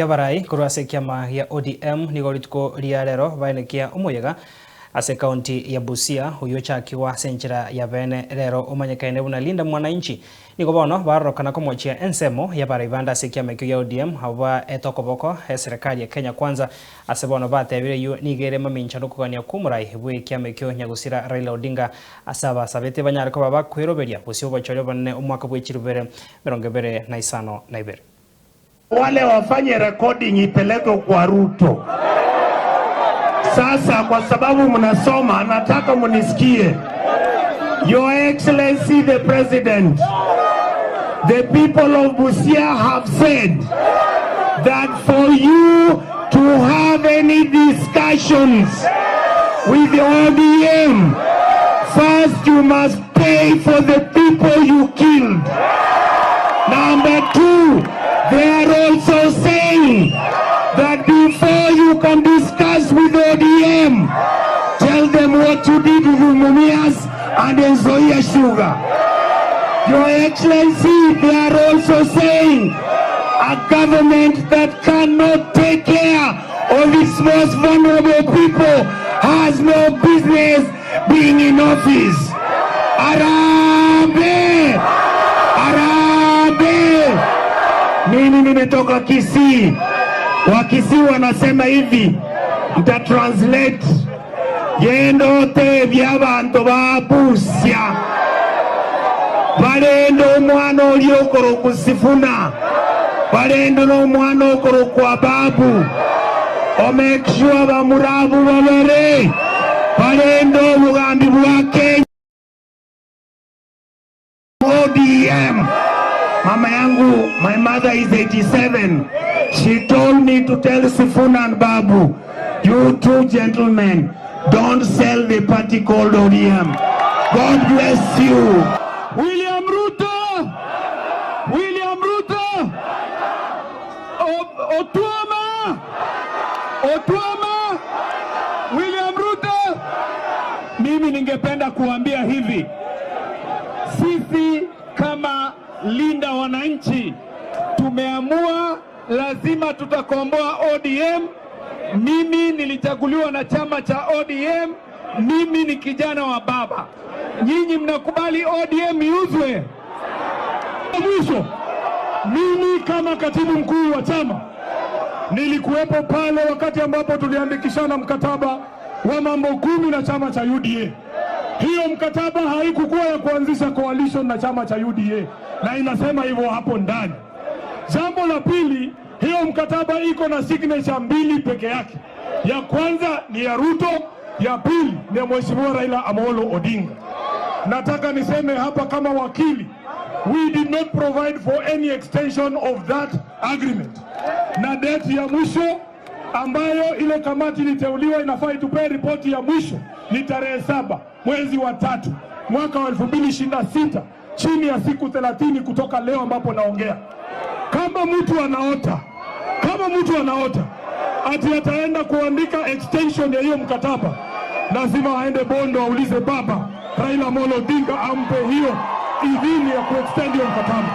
Yabarai korwa ase ekiama gia ODM nigo rituko ria rero baenekia omoyega ase county ya Busia oyo chakiwa ase enchera ya bene rero omanyekaine buna Linda Mwananchi nigo bono barorokana komochia ensemo yabarai bande ase ekiama ekio gia ODM abo etokoboko eserikali ya Kenya Kwanza ase bono batebire yu nigere mamincha nokogania kwomorai bwe ekiama ekio nyagusira Raila Odinga ase abasabete banyare koba bakweroberia Busia obochori obonene omwaka bwa echirubere 2052. Wale wafanye recording ipeleke kwa Ruto. Sasa kwa sababu mnasoma, nataka munisikie. Your Excellency the President, the people of Busia have said that for you to have any discussions with the ODM, first you must pay for the people you killed. Number two, they are also saying that before you can discuss with ODM, tell them what you did with Mumias and Nzoia Sugar. Your Excellency, they are also saying a government that cannot take care of its most vulnerable people has no business being in office. Harambee! Harambee! Mimi nimetoka Kisii. Wakisii wanasema hivi, nta translate yendo tebya abantu ba Busia balenda omwana oli okola okusifuna balenda n'omwana okola okwa Babu o make sure bamurabu babere balenda obugambi bwa Kenya ODM. Mama yangu, my mother is 87. She told me to tell Sifuna and Babu, you two gentlemen, don't sell the party called ODM. God bless you. William Ruto! William Ruto! Otuoma! Otuoma! William Ruto! Mimi ningependa kuambia hivi, sisi kama Linda Wananchi tumeamua lazima tutakomboa ODM. Mimi nilichaguliwa na chama cha ODM, mimi ni kijana wa baba. Nyinyi mnakubali ODM iuzwe? Mwisho, mimi kama katibu mkuu wa chama nilikuwepo pale wakati ambapo tuliandikishana mkataba wa mambo 10 na chama cha UDA. Hiyo mkataba haikukuwa ya kuanzisha coalition na chama cha UDA, na inasema hivyo hapo ndani. Jambo la pili, hiyo mkataba iko na signature 2 peke yake. Ya kwanza ni ya Ruto, ya pili ni ya Mheshimiwa Raila Amolo Odinga. Nataka niseme hapa kama wakili, we did not provide for any extension of that agreement. Na date ya mwisho ambayo ile kamati iliteuliwa inafaa itupee ripoti ya mwisho ni tarehe 7 mwezi wa 3 mwaka wa 2026, chini ya siku 30 kutoka leo ambapo naongea. Kama mtu anaota, kama mtu anaota ati ataenda kuandika extension ya hiyo mkataba, lazima aende Bondo aulize baba Raila Amolo Odinga ampe hiyo idhini ya kuextend hiyo mkataba.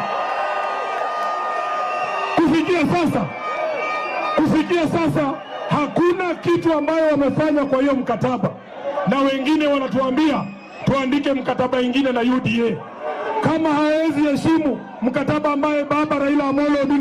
Kufikia sasa hakuna kitu ambayo wamefanya kwa hiyo mkataba, na wengine wanatuambia tuandike mkataba ingine na UDA. Kama hawezi heshimu mkataba ambaye baba Raila Amolo Odinga